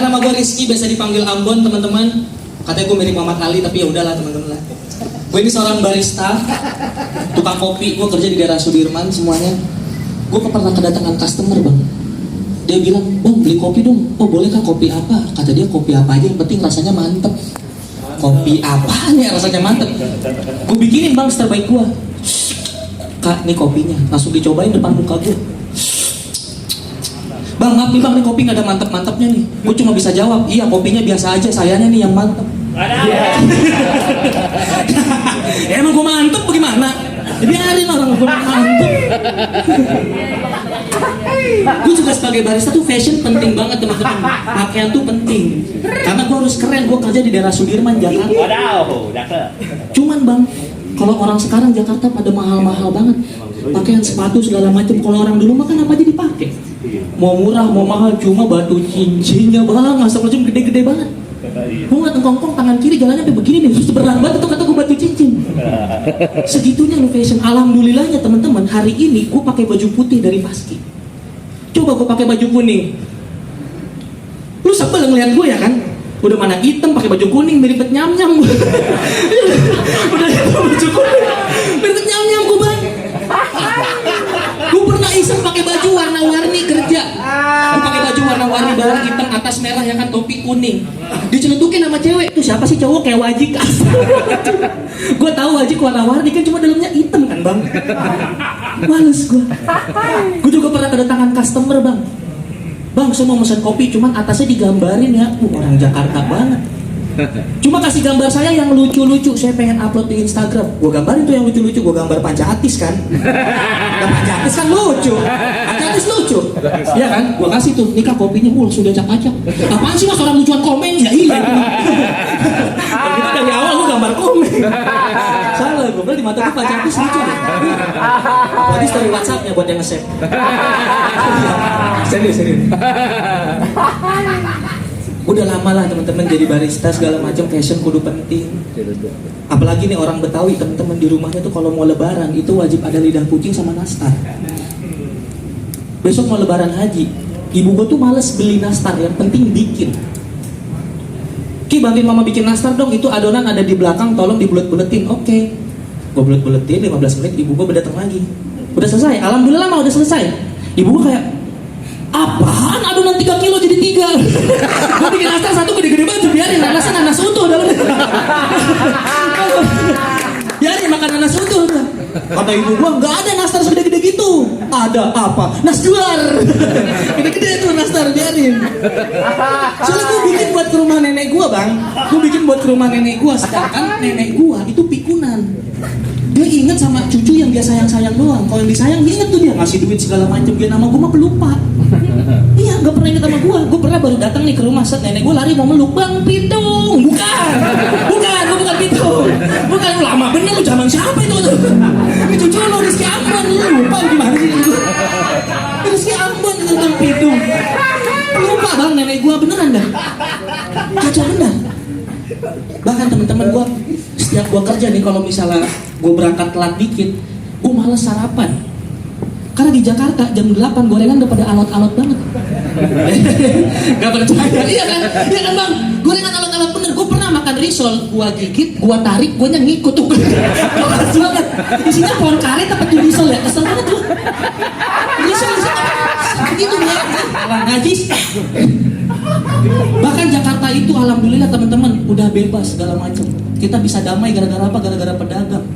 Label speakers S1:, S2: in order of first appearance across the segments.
S1: nama gue Rizky, biasa dipanggil Ambon teman-teman. Katanya gue mirip Muhammad Ali, tapi ya udahlah teman-teman lah. Gue ini seorang barista, tukang kopi. Gue kerja di daerah Sudirman semuanya. Gue pernah kedatangan customer bang. Dia bilang, bang beli kopi dong. Oh boleh kak, kopi apa? Kata dia kopi apa aja, yang penting rasanya mantep. Kopi apa nih rasanya mantep? Gue bikinin bang terbaik gue. Kak, ini kopinya. Langsung dicobain depan muka gue. Bang, maaf nih bang, ini kopi gak ada mantep-mantepnya nih. Gue cuma bisa jawab, iya kopinya biasa aja, sayanya nih yang mantep. Ya, emang gue mantep bagaimana? Biarin orang gue mantep. Gue juga sebagai barista tuh fashion penting banget teman-teman. Pakaian tuh penting. Karena gue harus keren, gue kerja di daerah Sudirman, Jakarta. Cuman bang, kalau orang sekarang Jakarta pada mahal-mahal banget. Pakaian, sepatu, segala macam. Kalau orang dulu makan apa aja dipakai. Mau murah, mau mahal, cuma batu cincinnya bang, asal macam gede-gede banget. Gue ngeliat engkong-engkong tangan kiri jalannya sampai begini nih, terus berat banget tuh kata gue batu cincin. Segitunya lo fashion. Alhamdulillahnya teman-teman, hari ini gue pakai baju putih dari Paski. Coba gue pakai baju kuning, lu sebel ngeliat gue ya kan? Udah mana hitam pakai baju kuning mirip nyam-nyam. Udah baju kuning mirip nyam-nyam gue bang. Gue pernah iseng pakai baju warna-warni kerja. Gue pakai baju warna-warni bawah hitam atas merah ya kan, topi kuning. Diceletukin sama cewek, tuh siapa sih cowok kayak Wajik. Gue tahu Wajik warna-warni kan, cuma dalamnya hitam kan bang. Males gue. Gue juga pernah kedatangan customer bang. Bang, saya mau pesan kopi, cuman atasnya digambarin ya. Orang Jakarta banget. Cuma kasih gambar saya yang lucu-lucu, saya pengen upload di Instagram. Gue gambarin tuh yang lucu-lucu, gue gambar Pancahatis kan. Dan Pancahatis kan lucu, Pancahatis lucu, ya kan? Gue kasih tuh, nikah kopinya, sudah acak-acak. Apaan sih mas orang lucuan komen? Ya iya. Kita dari awal gue gambar komen. Salah, gue bilang di mata gue Pancahatis lucu deh. Tadi story WhatsAppnya buat yang nge-save. Serius. Udah lama lah teman-teman jadi barista segala macam, fashion kudu penting. Apalagi nih orang Betawi teman-teman, di rumahnya tuh kalau mau lebaran itu wajib ada lidah kucing sama nastar. Besok mau lebaran haji, ibu gua tuh males beli nastar, yang penting bikin. Ki, bantuin mama bikin nastar dong, itu adonan ada di belakang, tolong dibulet-buletin. Oke. Gua bulet-buletin 15 menit, ibu gua datang lagi. Udah selesai, alhamdulillah mah udah selesai. Ibu gua kayak, apaan adonan 3 kilo jadi 3? Gue bikin nastar satu gede-gede banget, biarin nanasnya nanas utuh dalamnya. Biarin makan nanas utuh. Kata ibu gua, nggak ada nastar segede-gede gitu. Ada apa? Nasdar. Gede-gede tuh nastar, biarin. Soalnya gue bikin buat ke rumah nenek gua bang. Gue bikin buat ke rumah nenek gua, sedangkan nenek gua itu pikunan. Dia inget sama cucu yang dia sayang-sayang doang. Kalau yang disayang, dia inget tuh dia ngasih duit segala macam. Dia nama gue mah pelupa. Iya, gak pernah inget sama gue. Gue pernah baru datang nih ke rumah, set nenek gue lari mau meluk, bang Pitung. Bukan, gue bukan Pitung. Bukan, lama bener lu, zaman siapa itu? Ini cucu lu Rizky Ambon, lu lupa gimana sih? Rizky Ambon tentang Pitung. Lupa bang, nenek gue beneran dah. Kacau bener. Bahkan teman-teman gue, setiap gue kerja nih, kalau misalnya gue berangkat telat dikit, gue males sarapan. Karena di Jakarta jam 8 gorengan udah pada alot-alot banget. Gak percaya, iya kan bang? Gorengan alot-alot bener. Gue pernah makan risol, gue gigit, gue tarik, gue ngikut tuh. Males banget. Isinya pohon karet apa tuh risol ya? Kesel banget tuh. Risol begitu ya. Najis. Bahkan Jakarta itu alhamdulillah teman-teman udah bebas segala macam. Kita bisa damai gara-gara apa? Gara-gara pedagang.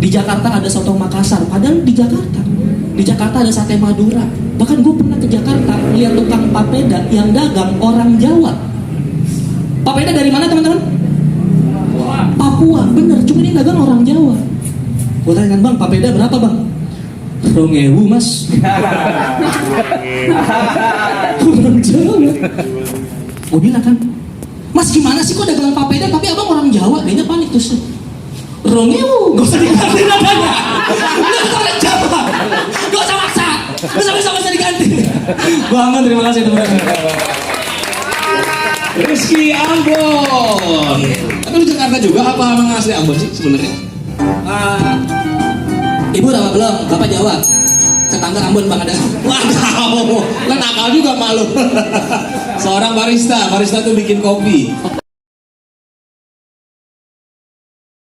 S1: Di Jakarta ada soto Makassar, padahal di Jakarta ada sate Madura. Bahkan gue pernah ke Jakarta lihat tukang papeda yang dagang orang Jawa. Papeda dari mana teman-teman? Papua, bener. Cuma ini dagang orang Jawa. Gue tanya kan bang, papeda berapa bang? 2.000 mas. Orang Jawa. Gue bilang kan, mas gimana sih kok dagang papeda tapi abang orang Jawa? Dia panik terus. 2.000, gak usah diganti namanya. Udah orang Jawa, gak usah maksa. Gak usah diganti. Banget, terima kasih teman-teman.
S2: Rizky Ambon. Tapi lu Jakarta juga apa emang asli Ambon sih sebenarnya?
S1: Ibu udah belum? Bapak jawab. Tetangga Ambon Bang ada.
S2: Wow, lah nakal juga malu. Seorang barista tuh bikin kopi.